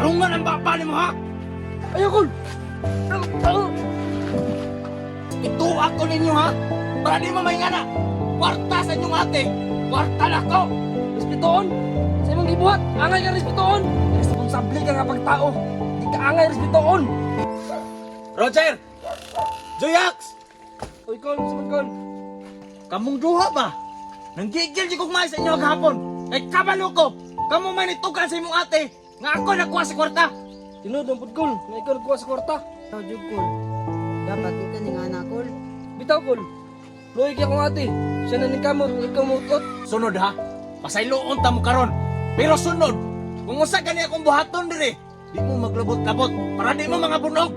Tarungan ang baba nimo, ha? Ayaw, Kol! Ito ako ninyo, ha? Para di mo maingana. Kwarta sa inyong ate. Kwarta na ko. Respetuon! Sa imong gibuhat, angay ka respetuon! Responsable ka nga pagtao. Di ka angay respetuon! Roger! Joyax! Uy, Kol, sumad, Kol. Kamong duha ba? Nanggigil di kong sa inyo kagahapon. Kay kabalo ko. Kamo man itugan sa imong ate. Nga ako nakuha sa kwarta. Tinuod ang pud, Kol, nga ikaw nagkuha sa kwarta. Ikaw jud, Kol. Dapat di ka ni nga na, Kol. Bitaw, Kol. Luoy kay akong ate. Siya na ningkamot, ikaw mutot. Sunod ha. Pasayloon ta mo karon. Pero sunod, kung usa gani akong buhaton dire, di mo maglabot-labot para di mo mga bunog.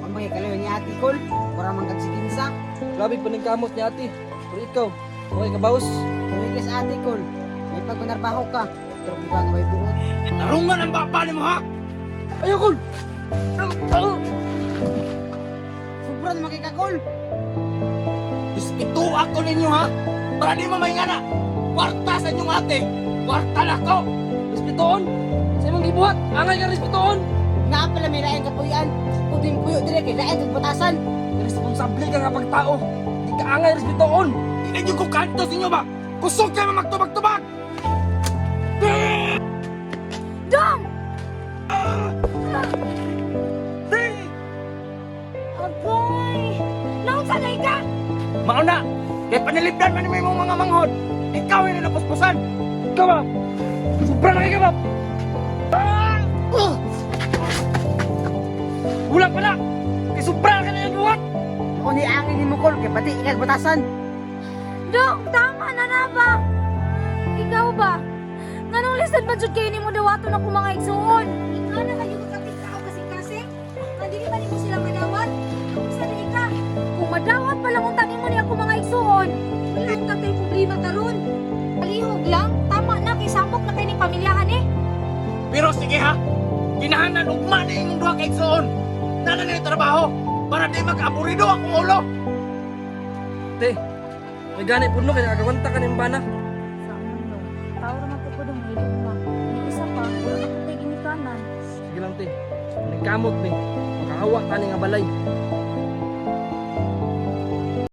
Wa man kay kalayo ni ate, Kol. Mura man kag siginsa. Grabe pa ningkamot ni ate. Pero ikaw, okay ka baos? Luoy ka sa ate, Kol. May pagmanarbaho ka. Pero buka nga may buot. Tarungan ang baba nimo, ha. Ayaw, Kol! Sobra naman kay ka, Kol. Respeto ako ninyo, ha. Para di mo maingana. Kwarta sa inyong ate. Kwarta na ko. Respetuon! Sa imong gibuhat, angay ka respetuon! Naa pala may lain kapuyan. Puding puyo dire kay lain kag batasan. Responsable ka nga pagtao. Di ka angay respetuon! Hindi ko kanto sa inyo ba? Kusog kayo magtubag-tubag! Dong! Agay! Naunsa na ka? Mauna! Kay panilibdan man mo imong mga manghod. Ikaw ay napuspusan. Ikaw ba? Sobra na kayo ba? Wala pala! Kay sobra ka na yung buhat! Ako ni angin nimo, Kol, kay pati ikag batasan. Dong, tama na na ba? Ikaw ba? Nganong lisod man jud kayo nimo dawaton ako mga igsuon? Ikaw na kayo kapit ka kasing-kasing? Nga dili ba nimo sila madawat? Unsa na ka? Kung madawat pa lang unta nimo ni ako mga igsuon, wala ta kay problema karon. Palihog lang, tama na kay samok na kay ning pamilyahan eh. Pero sige ha, kinahanglan ugma na imong duha ka igsuon. Nana na yung trabaho para di mag-aburido akong ulo. Te, may gani po no, kaya nakagawanta ka ng bana. Sa mundo, tao ra man ko pudong ma. Ni isa pa, wala na ko kay ginikanan. Sige lang, te. Nagkamot ni. Makahawa tani nga balay.